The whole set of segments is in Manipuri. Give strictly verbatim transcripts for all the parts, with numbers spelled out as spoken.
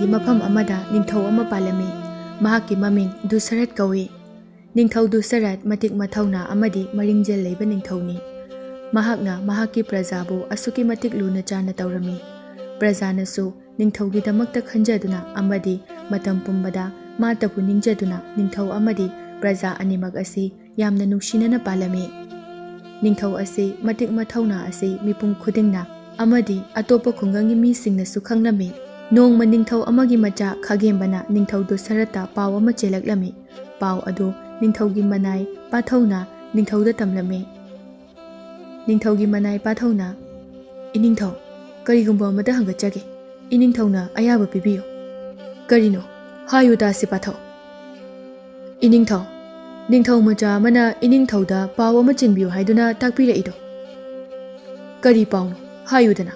ꯃꯐꯝ ꯑꯃꯗ ꯅꯤꯡꯊꯧ ꯑꯃ ꯄꯥꯜꯂꯝꯃꯤ꯫ ꯃꯍꯥꯛꯀꯤ ꯃꯃꯤꯡ ꯗꯨꯁꯔꯠ ꯀꯧꯏ꯫ ꯅꯤꯡꯊꯧ ꯗꯨꯁꯔꯠ ꯃꯇꯤꯛ ꯃꯊꯧꯅꯥ ꯑꯃꯗꯤ ꯃꯔꯤꯡꯖꯦꯜ ꯂꯩꯕ ꯅꯤꯡꯊꯧꯅꯤ꯫ ꯃꯍꯥꯛꯅ ꯃꯍꯥꯛꯀꯤ ꯄ꯭ꯔꯖꯥꯕꯨ ꯑꯁꯨꯛꯀꯤ ꯃꯇꯤꯛ ꯂꯨꯅ ꯆꯥꯅ ꯇꯧꯔꯝꯃꯤ꯫ ꯄ꯭ꯔꯖꯥꯅꯁꯨ ꯅꯤꯡꯊꯧꯒꯤꯗꯃꯛꯇ ꯈꯟꯖꯗꯨꯅ ꯑꯃꯗꯤ ꯃꯇꯝ ꯄꯨꯝꯕꯗ ꯃꯥꯇꯕꯨ ꯅꯤꯡꯖꯗꯨꯅ ꯅꯤꯡꯊꯧ ꯑꯃꯗꯤ ꯄ꯭ꯔꯖꯥ ꯑꯅꯤꯃꯛ ꯑꯁꯤ ꯌꯥꯝꯅ ꯅꯨꯡꯁꯤꯅꯅ ꯄꯥꯜꯂꯝꯃꯤ꯫ ꯅꯤꯡꯊꯧ ꯑꯁꯤ ꯃꯇꯤꯛ ꯃꯊꯧꯅꯥ ꯑꯁꯤ ꯃꯤꯄꯨꯝ ꯈꯨꯗꯤꯡꯅ ꯑꯃꯗꯤ ꯑꯇꯣꯞꯄ ꯈꯨꯡꯒꯪꯒꯤ ꯃꯤꯁꯤꯡꯅꯁꯨ ꯈꯪꯂꯝꯃꯤ꯫ ꯅꯣꯡꯃ ꯅꯤꯡꯊꯧ ꯑꯃꯒꯤ ꯃꯆꯥ ꯈꯥꯒꯦꯝꯕꯅ ꯅꯤꯡꯊꯧ ꯗꯨꯁꯔꯠꯇ ꯄꯥꯎ ꯑꯃ ꯆꯦꯜꯂꯛꯂꯝꯃꯤ꯫ ꯄꯥꯎ ꯑꯗꯨ ꯅꯤꯡꯊꯧꯒꯤ ꯃꯅꯥꯏ ꯄꯥꯊꯧꯅ ꯅꯤꯡꯊꯧꯗ ꯇꯝꯂꯝꯃꯤ꯫ ꯅꯤꯡꯊꯧꯒꯤ ꯃꯅꯥꯏ ꯄꯥꯊꯧꯅ, "ꯏꯅꯤꯡꯊꯧ, ꯀꯔꯤꯒꯨꯝꯕ ꯑꯃꯇ ꯍꯪꯒꯠꯆꯒꯦ꯫ ꯏꯅꯤꯡꯊꯧꯅ ꯑꯌꯥꯕ ꯄꯤꯕꯤꯌꯨ꯫" "ꯀꯔꯤꯅꯣ? ꯍꯥꯏꯌꯨ ꯇꯥꯁꯤ ꯄꯥꯊꯧ꯫" "ꯏꯅꯤꯡꯊꯧ, ꯅꯤꯡꯊꯧ ꯃꯆꯥ ꯑꯃꯅ ꯏꯅꯤꯡꯊꯧꯗ ꯄꯥꯎ ꯑꯃ ꯆꯦꯟꯕꯤꯌꯨ ꯍꯥꯏꯗꯨꯅ ꯇꯥꯛꯄꯤꯔꯛꯏꯗꯣ꯫ ꯀꯔꯤ ꯄꯥꯎꯅꯣ? ꯍꯥꯏꯌꯨꯗꯅ꯫"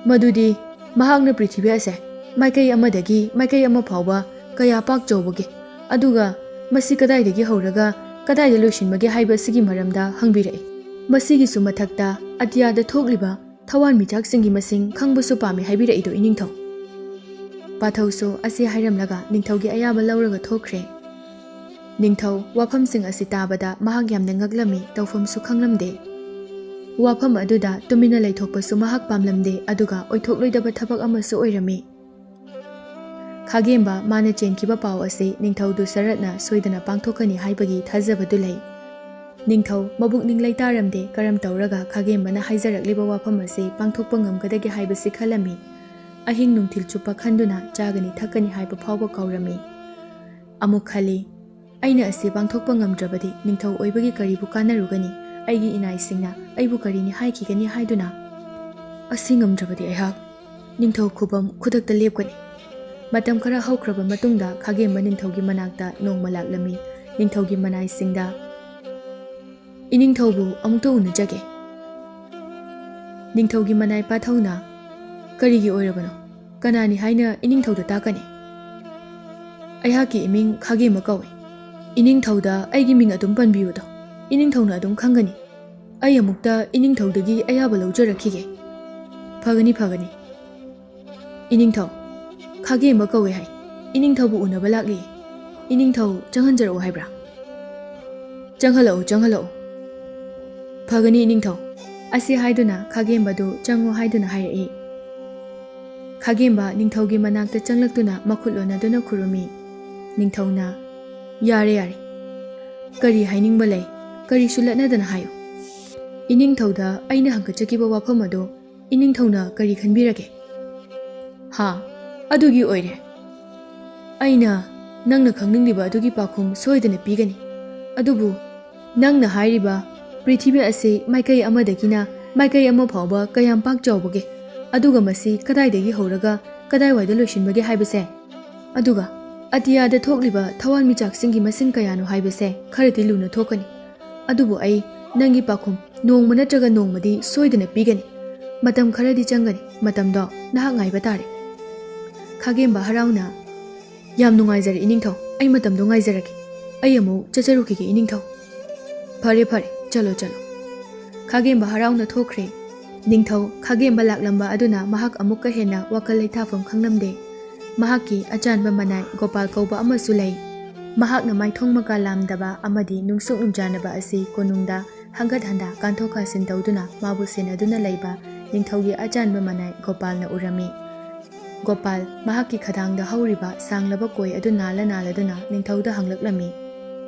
"ꯃꯗꯨꯗꯤ ꯃꯍꯥꯛꯅ ꯄ꯭ꯔꯤꯊꯤꯕꯤ ꯑꯁꯦ ꯃꯥꯏꯀꯩ ꯑꯃꯗꯒꯤ ꯃꯥꯏꯀꯩ ꯑꯃ ꯐꯥꯎꯕ ꯀꯌꯥ ꯄꯥꯛ ꯆꯥꯎꯕꯒꯦ, ꯑꯗꯨꯒ ꯃꯁꯤ ꯀꯗꯥꯏꯗꯒꯤ ꯍꯧꯔꯒ ꯀꯗꯥꯏꯗ ꯂꯣꯏꯁꯤꯟꯕꯒꯦ ꯍꯥꯏꯕ ꯑꯁꯤꯒꯤ ꯃꯔꯝꯗ ꯍꯪꯕꯤꯔꯛꯏ꯫ ꯃꯁꯤꯒꯤꯁꯨ ꯃꯊꯛꯇ ꯑꯇꯤꯌꯥꯗ ꯊꯣꯛꯂꯤꯕ ꯊꯋꯥꯟꯃꯤꯆꯥꯛꯁꯤꯡꯒꯤ ꯃꯁꯤꯡ ꯈꯪꯕꯁꯨ ꯄꯥꯝꯃꯤ ꯍꯥꯏꯕꯤꯔꯛꯏꯗꯣ, ꯏꯅꯤꯡꯊꯧ꯫" ꯄꯥꯊꯧꯁꯨ ꯑꯁꯤ ꯍꯥꯏꯔꯝꯂꯒ ꯅꯤꯡꯊꯧꯒꯤ ꯑꯌꯥꯕ ꯂꯧꯔꯒ ꯊꯣꯛꯈ꯭ꯔꯦ꯫ ꯅꯤꯡꯊꯧ ꯋꯥꯐꯝꯁꯤꯡ ꯑꯁꯤ ꯇꯥꯕꯗ ꯃꯍꯥꯛ ꯌꯥꯝꯅ ꯉꯛꯂꯝꯃꯤ, ꯇꯧꯐꯝꯁꯨ ꯈꯪꯂꯝꯗꯦ꯫ ꯋꯥꯐꯝ ꯑꯗꯨꯗ ꯇꯨꯃꯤꯟꯅ ꯂꯩꯊꯣꯛꯄꯁꯨ ꯃꯍꯥꯛ ꯄꯥꯝꯂꯝꯗꯦ, ꯑꯗꯨꯒ ꯑꯣꯏꯊꯣꯛꯂꯣꯏꯗꯕ ꯊꯕꯛ ꯑꯃꯁꯨ ꯑꯣꯏꯔꯝꯃꯤ꯫ ꯈꯥꯒꯦꯝꯕ ꯃꯥꯅ ꯆꯦꯟꯈꯤꯕ ꯄꯥꯎ ꯑꯁꯤ ꯅꯤꯡꯊꯧ ꯗꯨꯁꯔꯠꯅ ꯁꯣꯏꯗꯅ ꯄꯥꯡꯊꯣꯛꯀꯅꯤ ꯍꯥꯏꯕꯒꯤ ꯊꯥꯖꯕꯗꯨ ꯂꯩ꯫ ꯅꯤꯡꯊꯧ ꯃꯕꯨꯛꯅꯤꯡ ꯂꯩꯇꯥꯔꯝꯗꯦ, ꯀꯔꯝ ꯇꯧꯔꯒ ꯈꯥꯒꯦꯝꯕꯅ ꯍꯥꯏꯖꯔꯛꯂꯤꯕ ꯋꯥꯐꯝ ꯑꯁꯤ ꯄꯥꯡꯊꯣꯛꯄ ꯉꯝꯒꯗꯒꯦ ꯍꯥꯏꯕꯁꯤ ꯈꯜꯂꯝꯃꯤ꯫ ꯑꯍꯤꯡ ꯅꯨꯡꯊꯤꯜ ꯆꯨꯞꯄ ꯈꯟꯗꯨꯅ ꯆꯥꯒꯅꯤ ꯊꯛꯀꯅꯤ ꯍꯥꯏꯕ ꯐꯥꯎꯕ ꯀꯥꯎꯔꯝꯃꯤ꯫ ꯑꯃꯨꯛ ꯈꯜꯂꯤ, "ꯑꯩꯅ ꯑꯁꯤ ꯄꯥꯡꯊꯣꯛꯄ ꯉꯝꯗ꯭ꯔꯕꯗꯤ ꯅꯤꯡꯊꯧ ꯑꯣꯏꯕꯒꯤ ꯀꯔꯤꯕꯨ ꯀꯥꯟꯅꯔꯨꯒꯅꯤ? ꯑꯩꯒꯤ ꯏꯅꯥꯏꯁꯤꯡꯅ ꯑꯩꯕꯨ ꯀꯔꯤꯅꯤ ꯍꯥꯏꯈꯤꯒꯅꯤ ꯍꯥꯏꯗꯨꯅ? ꯑꯁꯤ ꯉꯝꯗ꯭ꯔꯕꯗꯤ ꯑꯩꯍꯥꯛ ꯅꯤꯡꯊꯧ ꯈꯨꯕꯝ ꯈꯨꯗꯛꯇ ꯂꯦꯞꯀꯅꯤ꯫" ꯃꯇꯝ ꯈꯔ ꯍꯧꯈ꯭ꯔꯕ ꯃꯇꯨꯡꯗ ꯈꯥꯒꯦꯝꯕ ꯅꯤꯡꯊꯧꯒꯤ ꯃꯅꯥꯛꯇ ꯅꯣꯡꯃ ꯂꯥꯛꯂꯝꯃꯤ꯫ ꯅꯤꯡꯊꯧꯒꯤ ꯃꯅꯥꯏꯁꯤꯡꯗ, "ꯏꯅꯤꯡꯊꯧꯕꯨ ꯑꯃꯨꯛꯇ ꯎꯅꯖꯒꯦ꯫" ꯅꯤꯡꯊꯧꯒꯤ ꯃꯅꯥꯏ ꯄꯥꯊꯧꯅ, "ꯀꯔꯤꯒꯤ ꯑꯣꯏꯔꯕꯅꯣ? ꯀꯅꯥꯅꯤ ꯍꯥꯏꯅ ꯏꯅꯤꯡꯊꯧꯗ ꯇꯥꯛꯀꯅꯤ?" "ꯑꯩꯍꯥꯛꯀꯤ ꯏꯃꯤꯡ ꯈꯥꯒꯦꯝꯕ ꯀꯧꯏ꯫ ꯏꯅꯤꯡꯊꯧꯗ ꯑꯩꯒꯤ ꯃꯤꯡ ꯑꯗꯨꯝ ꯄꯟꯕꯤꯌꯨꯗꯣ, ꯏꯅꯤꯡꯊꯧꯅ ꯑꯗꯨꯝ ꯈꯪꯒꯅꯤ꯫ ꯑꯩ ꯑꯃꯨꯛꯇ ꯏꯅꯤꯡꯊꯧꯗꯒꯤ ꯑꯌꯥꯕ ꯂꯧꯖꯔꯛꯈꯤꯒꯦ꯫" "ꯐꯒꯅꯤ, ꯐꯒꯅꯤ꯫" "ꯏꯅꯤꯡꯊꯧ, ꯈꯥꯒꯦꯝꯕ ꯀꯧꯋꯦ ꯍꯥꯏ꯫ ꯏꯅꯤꯡꯊꯧꯕꯨ ꯎꯅꯕ ꯂꯥꯛꯂꯤ꯫ ꯏꯅꯤꯡꯊꯧ ꯆꯪꯍꯟꯖꯔꯛꯑꯣ ꯍꯥꯏꯕ꯭ꯔꯥ?" "ꯆꯪꯍꯜꯂꯛꯎ, ꯆꯪꯍꯜꯂꯛꯎ꯫" "ꯐꯒꯅꯤ ꯏꯅꯤꯡꯊꯧ꯫" ꯑꯁꯤ ꯍꯥꯏꯗꯨꯅ ꯈꯥꯒꯦꯝꯕꯗꯨ ꯆꯪꯉꯨ ꯍꯥꯏꯗꯨꯅ ꯍꯥꯏꯔꯛꯏ꯫ ꯈꯥꯒꯦꯝꯕ ꯅꯤꯡꯊꯧꯒꯤ ꯃꯅꯥꯛꯇ ꯆꯪꯂꯛꯇꯨꯅ ꯃꯈꯨꯠ ꯂꯣꯟꯅꯗꯨꯅ ꯈꯨꯔꯨꯝꯃꯤ꯫ ꯅꯤꯡꯊꯧꯅ, "ꯌꯥꯔꯦ, ꯌꯥꯔꯦ꯫ ꯀꯔꯤ ꯍꯥꯏꯅꯤꯡꯕ ꯂꯩ? ꯀꯔꯤꯁꯨ ꯂꯠꯅꯗꯅ ꯍꯥꯏꯌꯨ꯫" "ꯏꯅꯤꯡꯊꯧꯗ ꯑꯩꯅ ꯍꯪꯒꯠꯆꯈꯤꯕ ꯋꯥꯐꯝ ꯑꯗꯨ ꯏꯅꯤꯡꯊꯧꯅ ꯀꯔꯤ ꯈꯟꯕꯤꯔꯒꯦ?" "ꯍꯥ, ꯑꯗꯨꯒꯤ ꯑꯣꯏꯔꯦ꯫ ꯑꯩꯅ ꯅꯪꯅ ꯈꯪꯅꯤꯡꯂꯤꯕ ꯑꯗꯨꯒꯤ ꯄꯥꯎꯈꯨꯝ ꯁꯣꯏꯗꯅ ꯄꯤꯒꯅꯤ꯫ ꯑꯗꯨꯕꯨ ꯅꯪꯅ ꯍꯥꯏꯔꯤꯕ ꯄ꯭ꯔꯤꯊꯤꯕꯤ ꯑꯁꯤ ꯃꯥꯏꯀꯩ ꯑꯃꯗꯒꯤꯅ ꯃꯥꯏꯀꯩ ꯑꯃ ꯐꯥꯎꯕ ꯀꯌꯥꯝ ꯄꯥꯛ ꯆꯥꯎꯕꯒꯦ? ꯑꯗꯨꯒ ꯃꯁꯤ ꯀꯗꯥꯏꯗꯒꯤ ꯍꯧꯔꯒ ꯀꯗꯥꯏꯋꯥꯏꯗ ꯂꯣꯏꯁꯤꯟꯕꯒꯦ ꯍꯥꯏꯕꯁꯦ? ꯑꯗꯨꯒ ꯑꯇꯤꯌꯥꯗ ꯊꯣꯛꯂꯤꯕ ꯊꯋꯥꯟꯃꯤꯆꯥꯛꯁꯤꯡꯒꯤ ꯃꯁꯤꯡ ꯀꯌꯥꯅꯣ ꯍꯥꯏꯕꯁꯦ ꯈꯔꯗꯤ ꯂꯨꯅ ꯊꯣꯛꯀꯅꯤ꯫ ꯑꯗꯨꯕꯨ ꯑꯩ ꯅꯪꯒꯤ ꯄꯥꯎꯈꯨꯝ ꯅꯣꯡꯃ ꯅꯠꯇ꯭ꯔꯒ ꯅꯣꯡꯃꯗꯤ ꯁꯣꯏꯗꯅ ꯄꯤꯒꯅꯤ꯫ ꯃꯇꯝ ꯈꯔꯗꯤ ꯆꯪꯒꯅꯤ꯫ ꯃꯇꯝꯗꯣ ꯅꯍꯥꯛ ꯉꯥꯏꯕ ꯇꯥꯔꯦ꯫" ꯈꯥꯒꯦꯝꯕ ꯍꯔꯥꯎꯅ, "ꯌꯥꯝ ꯅꯨꯡꯉꯥꯏꯖꯔꯦ ꯏꯅꯤꯡꯊꯧ꯫ ꯑꯩ ꯃꯇꯝꯗꯣ ꯉꯥꯏꯖꯔꯒꯦ꯫ ꯑꯩ ꯑꯃꯨꯛ ꯆꯠꯆꯔꯨꯈꯤꯒꯦ ꯏꯅꯤꯡꯊꯧ꯫" "ꯐꯔꯦ, ꯐꯔꯦ, ꯆꯠꯂꯣ, ꯆꯠꯂꯣ꯫" ꯈꯥꯒꯦꯝꯕ ꯍꯔꯥꯎꯅ ꯊꯣꯛꯈ꯭ꯔꯦ꯫ ꯅꯤꯡꯊꯧ ꯈꯥꯒꯦꯝꯕ ꯂꯥꯛꯂꯝꯕ ꯑꯗꯨꯅ ꯃꯍꯥꯛ ꯑꯃꯨꯛꯀ ꯍꯦꯟꯅ ꯋꯥꯈꯜ ꯂꯩꯊꯥꯐꯝ ꯈꯪꯂꯝꯗꯦ꯫ ꯃꯍꯥꯛꯀꯤ ꯑꯆꯥꯟꯕ ꯃꯅꯥꯏ ꯒꯣꯄꯥꯜ ꯀꯧꯕ ꯑꯃꯁꯨ ꯂꯩ꯫ ꯃꯍꯥꯛꯅ ꯃꯥꯏꯊꯣꯡ ꯃꯀꯥ ꯂꯥꯝꯗꯕ ꯑꯃꯗꯤ ꯅꯨꯡꯁꯨꯛ ꯅꯨꯡꯖꯥꯅꯕ ꯑꯁꯤ ꯀꯣꯅꯨꯡꯗ ꯍꯪꯒꯠ ꯍꯟꯗꯥ ꯀꯥꯟꯊꯣꯛ ꯀꯥꯁꯤꯟ ꯇꯧꯗꯨꯅ ꯃꯥꯕꯨ ꯁꯦꯟꯅꯗꯨꯅ ꯂꯩꯕ ꯅꯤꯡꯊꯧꯒꯤ ꯑꯆꯥꯟꯕ ꯃꯅꯥꯏ ꯒꯣꯄꯥꯜꯅ ꯎꯔꯝꯃꯤ꯫ ꯒꯣꯄꯥꯜ ꯃꯍꯥꯛꯀꯤ ꯈꯗꯥꯡꯗ ꯍꯧꯔꯤꯕ ꯁꯥꯡꯂꯕ ꯀꯣꯏ ꯑꯗꯨ ꯅꯥꯜꯂ ꯅꯥꯜꯂꯗꯨꯅ ꯅꯤꯡꯊꯧꯗ ꯍꯪꯂꯛꯂꯝꯃꯤ,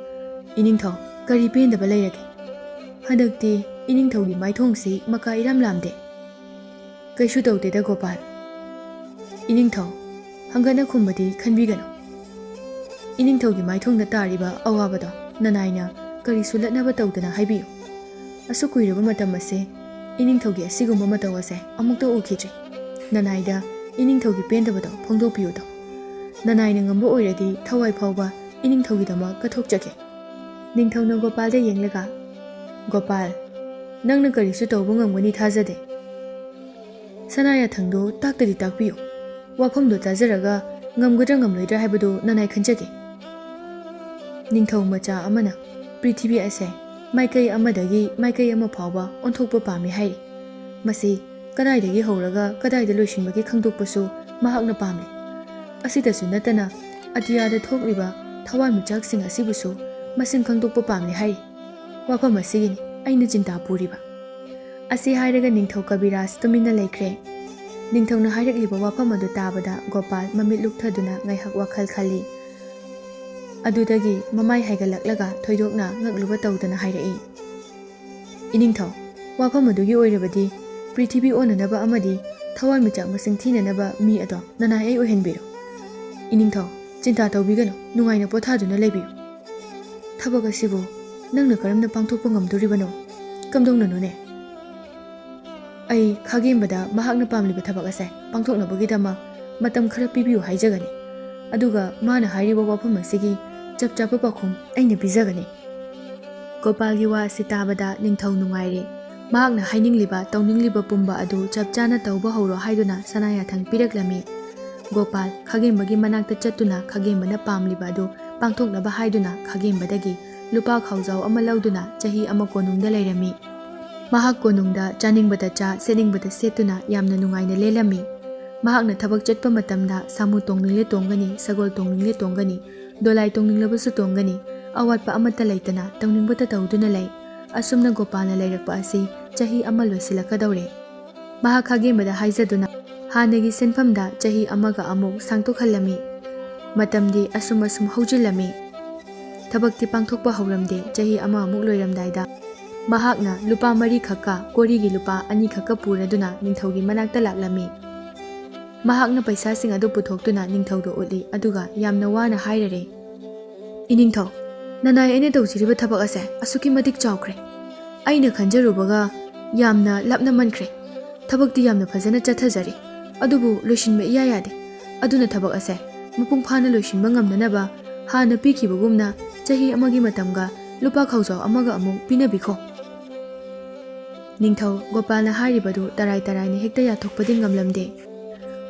"ꯏꯅꯤꯡꯊꯧ, ꯀꯔꯤ ꯄꯦꯟꯗꯕ ꯂꯩꯔꯒꯦ? ꯍꯟꯗꯛꯇꯤ ꯏꯅꯤꯡꯊꯧꯒꯤ ꯃꯥꯏꯊꯣꯡꯁꯤ ꯃꯀꯥ ꯏꯔꯥꯝ ꯂꯥꯝꯗꯦ꯫" "ꯀꯩꯁꯨ ꯇꯧꯗꯦꯗ ꯒꯣꯄꯥꯜ꯫ ꯏꯅꯤꯡꯊꯧ, ꯍꯪꯒꯠꯅ ꯈꯨꯝꯕꯗꯤ ꯈꯟꯕꯤꯒꯅꯨ꯫ ꯏꯅꯤꯡꯊꯧꯒꯤ ꯃꯥꯏꯊꯣꯡꯗ ꯇꯥꯔꯤꯕ ꯑꯋꯥꯕꯗꯣ ꯅꯅꯥꯏꯅ ꯀꯔꯤꯁꯨ ꯂꯠꯅꯕ ꯇꯧꯗꯅ ꯍꯥꯏꯕꯤꯌꯨ꯫ ꯑꯁꯨꯛ ꯀꯨꯏꯔꯕ ꯃꯇꯝ ꯑꯁꯦ ꯏꯅꯤꯡꯊꯧꯒꯤ ꯑꯁꯤꯒꯨꯝꯕ ꯃꯇꯧ ꯑꯁꯦ ꯑꯃꯨꯛꯇ ꯎꯈꯤꯗ꯭ꯔꯤ꯫ ꯅꯅꯥꯏꯗ ꯏꯅꯤꯡꯊꯧꯒꯤ ꯄꯦꯟꯗꯕꯗꯣ ꯐꯣꯡꯗꯣꯛꯄꯤꯌꯨꯗꯣ꯫ ꯅꯅꯥꯏꯅ ꯉꯝꯕ ꯑꯣꯏꯔꯗꯤ ꯊꯋꯥꯏ ꯐꯥꯎꯕ ꯏꯅꯤꯡꯊꯧꯒꯤꯗꯃꯛ ꯀꯠꯊꯣꯛꯆꯒꯦ꯫" ꯅꯤꯡꯊꯧꯅ ꯒꯣꯄꯥꯜꯗ ꯌꯦꯡꯂꯒ, "ꯒꯣꯄꯥꯜ, ꯅꯪꯅ ꯀꯔꯤꯁꯨ ꯇꯧꯕ ꯉꯝꯒꯅꯤ ꯊꯥꯖꯗꯦ꯫ ꯁꯅꯥ ꯌꯥꯊꯪꯗꯨ ꯇꯥꯛꯇꯗꯤ ꯇꯥꯛꯄꯤꯌꯨ꯫ ꯋꯥꯐꯝꯗꯨ ꯇꯥꯖꯔꯒ ꯉꯝꯒꯗ꯭ꯔꯥ ꯉꯝꯂꯣꯏꯗ꯭ꯔꯥ ꯍꯥꯏꯕꯗꯨ ꯅꯅꯥꯏ ꯈꯟꯖꯒꯦ꯫" ꯅꯤꯡꯊꯧ ꯃꯆꯥ ꯑꯃꯅ ꯄ꯭ꯔꯤꯊꯤꯕꯤ ꯑꯁꯦ ꯃꯥꯏꯀꯩ ꯑꯃꯗꯒꯤ ꯃꯥꯏꯀꯩ ꯑꯃ ꯐꯥꯎꯕ ꯑꯣꯟꯊꯣꯛꯄ ꯄꯥꯝꯃꯤ ꯍꯥꯏꯔꯤ꯫ ꯃꯁꯤ ꯀꯗꯥꯏꯗꯒꯤ ꯍꯧꯔꯒ ꯀꯗꯥꯏꯗ ꯂꯣꯏꯁꯤꯟꯕꯒꯦ ꯈꯪꯗꯣꯛꯄꯁꯨ ꯃꯍꯥꯛꯅ ꯄꯥꯝꯂꯤ꯫ ꯑꯁꯤꯗꯁꯨ ꯅꯠꯇꯅ ꯑꯇꯤꯌꯥꯗ ꯊꯣꯛꯂꯤꯕ ꯊꯋꯥꯟꯃꯤꯆꯥꯛꯁꯤꯡ ꯑꯁꯤꯕꯨꯁꯨ ꯃꯁꯤꯡ ꯈꯪꯗꯣꯛꯄ ꯄꯥꯝꯂꯤ ꯍꯥꯏꯔꯤ꯫ ꯋꯥꯐꯝ ꯑꯁꯤꯒꯤꯅꯤ ꯑꯩꯅ ꯆꯤꯟꯇꯥ ꯄꯨꯔꯤꯕ꯫ ꯑꯁꯤ ꯍꯥꯏꯔꯒ ꯅꯤꯡꯊꯧ ꯀꯕꯤꯔꯥꯖ ꯇꯨꯃꯤꯟꯅ ꯂꯩꯈ꯭ꯔꯦ꯫ ꯅꯤꯡꯊꯧꯅ ꯍꯥꯏꯔꯛꯂꯤꯕ ꯋꯥꯐꯝ ꯑꯗꯨ ꯇꯥꯕꯗ ꯒꯣꯄꯥꯜ ꯃꯃꯤꯠ ꯂꯨꯞꯊꯗꯨꯅ ꯉꯥꯏꯍꯥꯛ ꯋꯥꯈꯜ ꯈꯜꯂꯤ꯫ ꯑꯗꯨꯗꯒꯤ ꯃꯃꯥꯏ ꯍꯥꯏꯒꯠꯂꯛꯂꯒ ꯊꯣꯏꯗꯣꯛꯅ ꯉꯛꯂꯨꯕ ꯇꯧꯗꯅ ꯍꯥꯏꯔꯛꯏ, "ꯏꯅꯤꯡꯊꯧ, ꯋꯥꯐꯝ ꯑꯗꯨꯒꯤ ꯑꯣꯏꯔꯕꯗꯤ ꯄ꯭ꯔꯤꯊꯤꯕꯤ ꯑꯣꯟꯅꯅꯕ ꯑꯃꯗꯤ ꯊꯋꯥꯟꯃꯤꯆꯥꯛ ꯃꯁꯤꯡ ꯊꯤꯅꯅꯕ ꯃꯤ ꯑꯗꯣ ꯅꯅꯥꯏ ꯑꯩ ꯑꯣꯏꯍꯟꯕꯤꯔꯣ꯫ ꯏꯅꯤꯡꯊꯧ, ꯆꯤꯟꯇꯥ ꯇꯧꯕꯤꯒꯅꯨ, ꯅꯨꯡꯉꯥꯏꯅ ꯄꯣꯊꯥꯗꯨꯅ ꯂꯩꯕꯤꯌꯨ꯫ ꯊꯕꯛ ꯑꯁꯤꯕꯨ ꯅꯪꯅ ꯀꯔꯝꯅ ꯄꯥꯡꯊꯣꯛꯄ ꯉꯝꯗꯣꯔꯤꯕꯅꯣ? ꯀꯝꯗꯧꯅꯅꯣꯅꯦ?" "ꯑꯩ ꯈꯥꯒꯦꯝꯕꯗ ꯃꯍꯥꯛꯅ ꯄꯥꯝꯂꯤꯕ ꯊꯕꯛ ꯑꯁꯦ ꯄꯥꯡꯊꯣꯛꯅꯕꯒꯤꯗꯃꯛ ꯃꯇꯝ ꯈꯔ ꯄꯤꯕꯤꯌꯨ ꯍꯥꯏꯖꯒꯅꯤ꯫ ꯑꯗꯨꯒ ꯃꯥꯅ ꯍꯥꯏꯔꯤꯕ ꯋꯥꯐꯝ ꯑꯁꯤꯒꯤ ꯆꯞ ꯆꯥꯕ ꯄꯥꯎꯈꯨꯝ ꯑꯩꯅ ꯄꯤꯖꯒꯅꯤ꯫" ꯒꯣꯄꯥꯜꯒꯤ ꯋꯥ ꯑꯁꯤ ꯇꯥꯕꯗ ꯅꯤꯡꯊꯧ ꯅꯨꯡꯉꯥꯏꯔꯦ꯫ ꯃꯍꯥꯛꯅ ꯍꯥꯏꯅꯤꯡꯂꯤꯕ, ꯇꯧꯅꯤꯡꯂꯤꯕ ꯄꯨꯝꯕ ꯑꯗꯨ ꯆꯞ ꯆꯥꯅ ꯇꯧꯕ ꯍꯧꯔꯣ ꯍꯥꯏꯗꯨꯅ ꯁꯅꯥ ꯌꯥꯊꯪ ꯄꯤꯔꯛꯂꯝꯃꯤ꯫ ꯒꯣꯄꯥꯜ ꯈꯥꯒꯦꯝꯕꯒꯤ ꯃꯅꯥꯛꯇ ꯆꯠꯇꯨꯅ ꯈꯥꯒꯦꯝꯕꯅ ꯄꯥꯝꯂꯤꯕ ꯑꯗꯨ ꯄꯥꯡꯊꯣꯛꯅꯕ ꯍꯥꯏꯗꯨꯅ ꯈꯥꯒꯦꯝꯕꯗꯒꯤ ꯂꯨꯄꯥ ꯈꯥꯎꯖꯥꯎ ꯑꯃ ꯂꯧꯗꯨꯅ ꯆꯍꯤ ꯑꯃ ꯀꯣꯅꯨꯡꯗ ꯂꯩꯔꯝꯃꯤ꯫ ꯃꯍꯥꯛ ꯀꯣꯅꯨꯡꯗ ꯆꯥꯅꯤꯡꯕꯗ ꯆꯥ, ꯁꯦꯠꯅꯤꯡꯕꯗ ꯁꯦꯠꯇꯨꯅ ꯌꯥꯝꯅ ꯅꯨꯡꯉꯥꯏꯅ ꯂꯦꯜꯂꯝꯃꯤ꯫ ꯃꯍꯥꯛꯅ ꯊꯕꯛ ꯆꯠꯄ ꯃꯇꯝꯗ ꯁꯥꯃꯨ ꯇꯣꯡꯅꯤꯡꯂꯦ ꯇꯣꯡꯒꯅꯤ, ꯁꯒꯣꯜ ꯇꯣꯡꯅꯤꯡꯂꯦ ꯇꯣꯡꯒꯅꯤ, ꯗꯣꯂꯥꯏ ꯇꯣꯡꯅꯤꯡꯂꯕꯁꯨ ꯇꯣꯡꯒꯅꯤ, ꯑꯋꯥꯠꯄ ꯑꯃꯠꯇ ꯂꯩꯇꯅ ꯇꯧꯅꯤꯡꯕꯇ ꯇꯧꯗꯨꯅ ꯂꯩ꯫ ꯑꯁꯨꯝꯅ ꯒꯣꯄꯥꯜꯅ ꯂꯩꯔꯛꯄ ꯑꯁꯤ ꯆꯍꯤ ꯑꯃ ꯂꯣꯏꯁꯤꯜꯂꯛꯀꯗꯧꯔꯦ꯫ ꯃꯍꯥꯛ ꯈꯥꯒꯦꯝꯕꯗ ꯍꯥꯏꯖꯗꯨꯅ ꯍꯥꯟꯅꯒꯤ ꯁꯤꯟꯐꯝꯗ ꯆꯍꯤ ꯑꯃꯒ ꯑꯃꯨꯛ ꯁꯥꯡꯗꯣꯛꯍꯜꯂꯝꯃꯤ꯫ ꯃꯇꯝꯗꯤ ꯑꯁꯨꯝ ꯑꯁꯨꯝ ꯍꯧꯖꯤꯜꯂꯝꯃꯤ꯫ ꯊꯕꯛꯇꯤ ꯄꯥꯡꯊꯣꯛꯄ ꯍꯧꯔꯝꯗꯦ꯫ ꯆꯍꯤ ꯑꯃꯃꯨꯛ ꯂꯣꯏꯔꯝꯗꯥꯏꯗ ꯃꯍꯥꯛꯅ ꯂꯨꯄꯥ ꯃꯔꯤꯈꯛꯀ ꯀꯣꯔꯤꯒꯤ ꯂꯨꯄꯥ ꯑꯅꯤꯈꯛꯀ ꯄꯨꯔꯗꯨꯅ ꯅꯤꯡꯊꯧꯒꯤ ꯃꯅꯥꯛꯇ ꯂꯥꯛꯂꯝꯃꯤ꯫ ꯃꯍꯥꯛꯅ ꯄꯩꯁꯥꯁꯤꯡ ꯑꯗꯨ ꯄꯨꯊꯣꯛꯇꯨꯅ ꯅꯤꯡꯊꯧꯗ ꯎꯠꯂꯤ, ꯑꯗꯨꯒ ꯌꯥꯝꯅ ꯋꯥꯅ ꯍꯥꯏꯔꯔꯦ, "ꯏꯅꯤꯡꯊꯧ, ꯅꯅꯥꯏ ꯑꯩꯅ ꯇꯧꯖꯔꯤꯕ ꯊꯕꯛ ꯑꯁꯦ ꯑꯁꯨꯛꯀꯤ ꯃꯇꯤꯛ ꯆꯥꯎꯈ꯭ꯔꯦ꯫ ꯑꯩꯅ ꯈꯟꯖꯔꯨꯕꯒ ꯌꯥꯝꯅ ꯂꯥꯞꯅꯃꯟꯈ꯭ꯔꯦ꯫ ꯊꯕꯛꯇꯤ ꯌꯥꯝꯅ ꯐꯖꯅ ꯆꯠꯊꯖꯔꯤ, ꯑꯗꯨꯕꯨ ꯂꯣꯏꯁꯤꯟꯕ ꯏꯌꯥ ꯌꯥꯗꯦ꯫ ꯑꯗꯨꯅ ꯊꯕꯛ ꯑꯁꯦ ꯃꯄꯨꯡ ꯐꯥꯅ ꯂꯣꯏꯁꯤꯟꯕ ꯉꯝꯅꯅꯕ ꯍꯥꯟꯅ ꯄꯤꯈꯤꯕꯒꯨꯝꯅ ꯆꯍꯤ ꯑꯃꯒꯤ ꯃꯇꯝꯒ ꯂꯨꯄꯥ ꯈꯥꯎꯖꯥꯎ ꯑꯃꯒ ꯑꯃꯨꯛ ꯄꯤꯅꯕꯤꯈꯣ꯫" ꯅꯤꯡꯊꯧ ꯒꯣꯄꯥꯜꯅ ꯍꯥꯏꯔꯤꯕꯗꯨ ꯇꯔꯥꯏ ꯇꯔꯥꯏꯅ ꯍꯦꯛꯇ ꯌꯥꯊꯣꯛꯄꯗꯤ ꯉꯝꯂꯝꯗꯦ꯫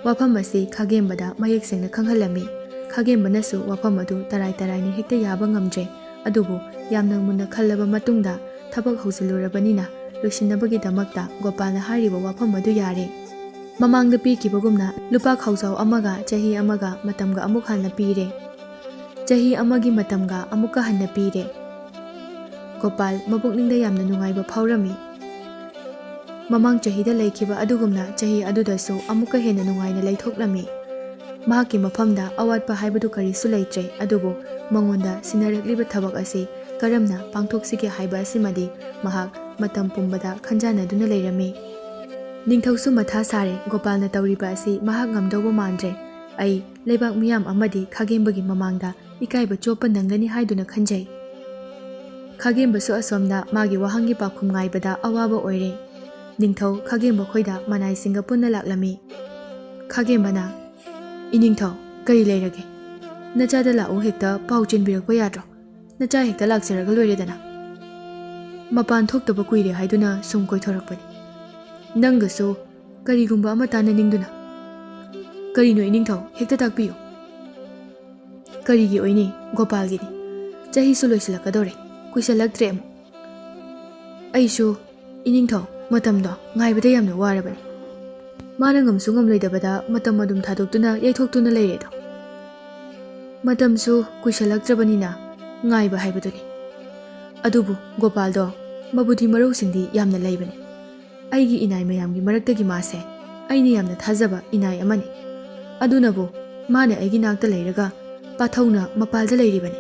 ꯋꯥꯐꯝ ꯑꯁꯤ ꯈꯥꯒꯦꯝꯕꯗ ꯃꯌꯦꯛ ꯁꯦꯡꯅ ꯈꯪꯍꯜꯂꯝꯃꯤ꯫ ꯈꯥꯒꯦꯝꯕꯅꯁꯨ ꯋꯥꯐꯝ ꯑꯗꯨ ꯇꯔꯥꯏ ꯇꯔꯥꯏꯅ ꯍꯦꯛꯇ ꯌꯥꯕ ꯉꯝꯗ꯭ꯔꯦ꯫ ꯑꯗꯨꯕꯨ ꯌꯥꯝꯅ ꯃꯨꯟꯅ ꯈꯜꯂꯕ ꯃꯇꯨꯡꯗ ꯊꯕꯛ ꯍꯧꯖꯤꯜꯂꯨꯔꯕꯅꯤꯅ ꯂꯣꯏꯁꯤꯟꯅꯕꯒꯤꯗꯃꯛꯇ ꯒꯣꯄꯥꯜꯅ ꯍꯥꯏꯔꯤꯕ ꯋꯥꯐꯝ ꯑꯗꯨ ꯌꯥꯔꯦ꯫ ꯃꯃꯥꯡꯗ ꯄꯤꯈꯤꯕꯒꯨꯝꯅ ꯂꯨꯄꯥ ꯈꯥꯎꯖꯥꯎ ꯑꯃꯒ ꯆꯍꯤ ꯑꯃꯒ ꯃꯇꯝꯒ ꯑꯃꯨꯛ ꯍꯟꯅ ꯄꯤꯔꯦ꯫ ꯆꯍꯤ ꯑꯃꯒꯤ ꯃꯇꯝꯒ ꯑꯃꯨꯛꯀ ꯍꯟꯅ ꯄꯤꯔꯦ꯫ ꯒꯣꯄꯥꯜ ꯃꯄꯨꯛꯅꯤꯡꯗ ꯌꯥꯝꯅ ꯅꯨꯡꯉꯥꯏꯕ ꯐꯥꯎꯔꯝꯃꯤ꯫ ꯃꯃꯥꯡ ꯆꯍꯤꯗ ꯂꯩꯈꯤꯕ ꯑꯗꯨꯒꯨꯝꯅ ꯆꯍꯤ ꯑꯗꯨꯗꯁꯨ ꯑꯃꯨꯛꯀ ꯍꯦꯟꯅ ꯅꯨꯡꯉꯥꯏꯅ ꯂꯩꯊꯣꯛꯂꯝꯃꯤ꯫ ꯃꯍꯥꯛꯀꯤ ꯃꯐꯝꯗ ꯑꯋꯥꯠꯄ ꯍꯥꯏꯕꯗꯨ ꯀꯔꯤꯁꯨ ꯂꯩꯇ꯭ꯔꯦ, ꯑꯗꯨꯕꯨ ꯃꯉꯣꯟꯗ ꯁꯤꯟꯅꯔꯛꯂꯤꯕ ꯊꯕꯛ ꯑꯁꯤ ꯀꯔꯝꯅ ꯄꯥꯡꯊꯣꯛꯁꯤꯒꯦ ꯍꯥꯏꯕ ꯑꯁꯤꯃꯗꯤ ꯃꯍꯥꯛ ꯃꯇꯝ ꯄꯨꯝꯕꯗ ꯈꯟꯖꯥꯟꯅꯗꯨꯅ ꯂꯩꯔꯝꯃꯤ꯫ ꯅꯤꯡꯊꯧꯁꯨ ꯃꯊꯥ ꯁꯥꯔꯦ, ꯒꯣꯄꯥꯜꯅ ꯇꯧꯔꯤꯕ ꯑꯁꯤ ꯃꯍꯥꯛ ꯉꯝꯗꯧꯕ ꯃꯥꯟꯗ꯭ꯔꯦ꯫ ꯑꯩ ꯂꯩꯕꯥꯛ ꯃꯤꯌꯥꯝ ꯑꯃꯗꯤ ꯈꯥꯒꯦꯝꯕꯒꯤ ꯃꯃꯥꯡꯗ ꯏꯀꯥꯏꯕ ꯆꯣꯞꯄ ꯅꯪꯒꯅꯤ ꯍꯥꯏꯗꯨꯅ ꯈꯟꯖꯩ꯫ ꯈꯥꯒꯦꯝꯕꯁꯨ ꯑꯁꯣꯝꯗ ꯃꯥꯒꯤ ꯋꯥꯍꯪꯒꯤ ꯄꯥꯎꯈꯨꯝ ꯉꯥꯏꯕꯗ ꯑꯋꯥꯕ ꯑꯣꯏꯔꯦ꯫ ꯅꯤꯡꯊꯧ ꯈꯥꯒꯦꯝꯕ ꯈꯣꯏꯗ ꯃꯅꯥꯏꯁꯤꯡꯒ ꯄꯨꯟꯅ ꯂꯥꯛꯂꯝꯃꯤ꯫ ꯈꯥꯒꯦꯝꯕꯅ, "ꯏꯅꯤꯡꯊꯧ, ꯀꯔꯤ ꯂꯩꯔꯒꯦ? ꯅꯆꯥꯗ ꯂꯥꯛꯎ, ꯍꯦꯛꯇ ꯄꯥꯎ ꯆꯦꯟꯕꯤꯔꯛꯄ ꯌꯥꯗ꯭ꯔꯣ? ꯅꯆꯥ ꯍꯦꯛꯇ ꯂꯥꯛꯆꯔꯒ ꯂꯣꯏꯔꯦꯗꯅ꯫ ꯃꯄꯥꯟ ꯊꯣꯛꯇꯕ ꯀꯨꯏꯔꯦ ꯍꯥꯏꯗꯨꯅ ꯁꯨꯝ ꯀꯣꯏꯊꯣꯔꯛꯄꯅꯤ꯫ ꯅꯪꯒꯁꯨ ꯀꯔꯤꯒꯨꯝꯕ ꯑꯃ ꯇꯥꯟꯅꯅꯤꯡꯗꯨꯅ꯫" "ꯀꯔꯤꯅꯣ ꯏꯅꯤꯡꯊꯧ? ꯍꯦꯛꯇ ꯇꯥꯛꯄꯤꯌꯨ꯫" "ꯀꯔꯤꯒꯤ ꯑꯣꯏꯅꯤ, ꯒꯣꯄꯥꯜꯒꯤꯅꯤ꯫ ꯆꯍꯤꯁꯨ ꯂꯣꯏꯁꯤꯜꯂꯛꯀꯗꯧꯔꯦ, ꯀꯨꯏꯁꯜꯂꯛꯇ꯭ꯔꯦ ꯑꯃꯨꯛ꯫ ꯑꯩꯁꯨ ꯏꯅꯤꯡꯊꯧ, ꯃꯇꯝꯗꯣ ꯉꯥꯏꯕꯗ ꯌꯥꯝꯅ ꯋꯥꯔꯕꯅꯤ꯫ ꯃꯥꯅ ꯉꯝꯁꯨ ꯉꯝꯂꯣꯏꯗꯕꯗ ꯃꯇꯝ ꯑꯗꯨꯝ ꯊꯥꯗꯣꯛꯇꯨꯅ ꯌꯩꯊꯣꯛꯇꯨꯅ ꯂꯩꯔꯦꯗꯣ꯫ ꯃꯇꯝꯁꯨ ꯀꯨꯏꯁꯜꯂꯛꯇ꯭ꯔꯕꯅꯤꯅ ꯉꯥꯏꯕ ꯍꯥꯏꯕꯗꯨꯅꯤ꯫ ꯑꯗꯨꯕꯨ ꯒꯣꯄꯥꯜꯗꯣ ꯃꯕꯨꯗꯤ ꯃꯔꯧꯁꯤꯡꯗꯤ ꯌꯥꯝꯅ ꯂꯩꯕꯅꯤ꯫ ꯑꯩꯒꯤ ꯏꯅꯥꯏ ꯃꯌꯥꯝꯒꯤ ꯃꯔꯛꯇꯒꯤ ꯃꯥꯁꯦ ꯑꯩꯅ ꯌꯥꯝꯅ ꯊꯥꯖꯕ ꯏꯅꯥꯏ ꯑꯃꯅꯤ꯫ ꯑꯗꯨꯅꯕꯨ ꯃꯥꯅ ꯑꯩꯒꯤ ꯅꯥꯛꯇ ꯂꯩꯔꯒ ꯄꯥꯊꯧꯅ ꯃꯄꯥꯜꯗ ꯂꯩꯔꯤꯕꯅꯤ꯫"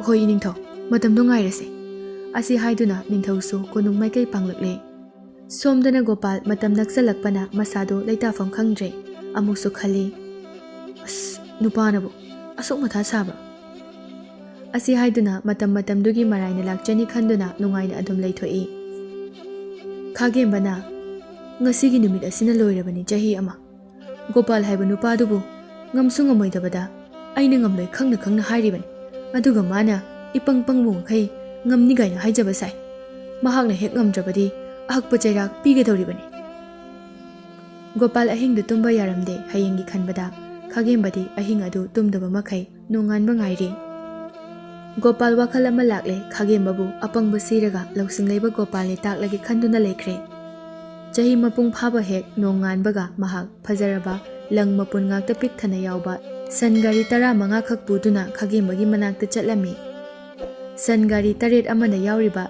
"ꯍꯣꯏ ꯏꯅꯤꯡꯊꯧ, ꯃꯇꯝꯗꯣ ꯉꯥꯏꯔꯁꯦ꯫" ꯑꯁꯤ ꯍꯥꯏꯗꯨꯅ ꯅꯤꯡꯊꯧꯁꯨ ꯀꯣꯅꯨꯡ ꯃꯥꯏꯀꯩ ꯄꯥꯡꯂꯛꯂꯦ꯫ ꯁꯣꯝꯗꯅ ꯒꯣꯄꯥꯜ ꯃꯇꯝ ꯅꯛꯁꯜꯂꯛꯄꯅ ꯃꯁꯥꯗꯨ ꯂꯩꯇꯥꯐꯝ ꯈꯪꯗ꯭ꯔꯦ꯫ ꯑꯃꯨꯛꯁꯨ ꯈꯜꯂꯤ, "ꯑꯁ, ꯅꯨꯄꯥꯅꯕꯨ ꯑꯁꯨꯛ ꯃꯊꯥ ꯁꯥꯕ?" ꯑꯁꯤ ꯍꯥꯏꯗꯨꯅ ꯃꯇꯝ ꯃꯇꯝꯗꯨꯒꯤ ꯃꯔꯥꯏꯅ ꯂꯥꯛꯆꯅꯤ ꯈꯟꯗꯨꯅ ꯅꯨꯡꯉꯥꯏꯅ ꯑꯗꯨꯝ ꯂꯩꯊꯣꯛꯏ꯫ ꯈꯥꯒꯦꯝꯕꯅ, "ꯉꯁꯤꯒꯤ ꯅꯨꯃꯤꯠ ꯑꯁꯤꯅ ꯂꯣꯏꯔꯕꯅꯤ ꯆꯍꯤ ꯑꯃ꯫ ꯒꯣꯄꯥꯜ ꯍꯥꯏꯕ ꯅꯨꯄꯥꯗꯨꯕꯨ ꯉꯝꯁꯨ ꯉꯝꯃꯣꯏꯗꯕꯗ ꯑꯩꯅ ꯉꯝꯂꯣꯏ ꯈꯪꯅ ꯈꯪꯅ ꯍꯥꯏꯔꯤꯕꯅꯤ꯫ ꯑꯗꯨꯒ ꯃꯥꯅ ꯏꯄꯪ ꯄꯪꯕ ꯃꯈꯩ ꯉꯝꯅꯤ ꯀꯥꯏꯅ ꯍꯥꯏꯖꯕ ꯁꯥꯏ꯫ ꯃꯍꯥꯛꯅ ꯍꯦꯛ ꯉꯝꯗ꯭ꯔꯕꯗꯤ ꯑꯍꯛꯄ ꯆꯩꯔꯥꯛ ꯄꯤꯒꯗꯧꯔꯤꯕꯅꯤ꯫" ꯒꯣꯄꯥꯜ ꯑꯍꯤꯡꯗꯨ ꯇꯨꯝꯕ ꯌꯥꯔꯝꯗꯦ꯫ ꯍꯌꯦꯡꯒꯤ ꯈꯟꯕꯗ ꯈꯥꯒꯦꯝꯕꯗꯤ ꯑꯍꯤꯡ ꯑꯗꯨ ꯇꯨꯝꯗꯕ ꯃꯈꯩ ꯅꯣꯡꯉꯥꯟꯕ ꯉꯥꯏꯔꯤ꯫ ꯒꯣꯄꯥꯜ ꯋꯥꯈꯜ ꯑꯃ ꯂꯥꯛꯂꯦ꯫ ꯈꯥꯒꯦꯝꯕꯕꯨ ꯑꯄꯪꯕ ꯁꯤꯔꯒ ꯂꯧꯁꯤꯡ ꯂꯩꯕ ꯒꯣꯄꯥꯜꯅꯤ ꯇꯥꯛꯂꯒꯦ ꯈꯟꯗꯨꯅ ꯂꯩꯈ꯭ꯔꯦ꯫ ꯆꯍꯤ ꯃꯄꯨꯡ ꯐꯥꯕ ꯍꯦꯛ ꯅꯣꯡꯉꯥꯟꯕꯒ ꯃꯍꯥꯛ ꯐꯖꯔꯕ ꯂꯪ ꯃꯄꯨꯟ ꯉꯥꯛꯇ ꯄꯤꯛ ꯊꯟꯅ ꯌꯥꯎꯕ ꯁꯟ ꯒꯥꯔꯤ ꯇꯔꯥꯃꯉꯥ ꯈꯛ ꯄꯨꯗꯨꯅ ꯈꯥꯒꯦꯝꯕꯒꯤ ꯃꯅꯥꯛꯇ ꯆꯠꯂꯝꯃꯤ꯫ ꯁꯟ ꯒꯥꯔꯤ ꯇꯔꯦꯠ ꯑꯃꯅ ꯌꯥꯎꯔꯤꯕ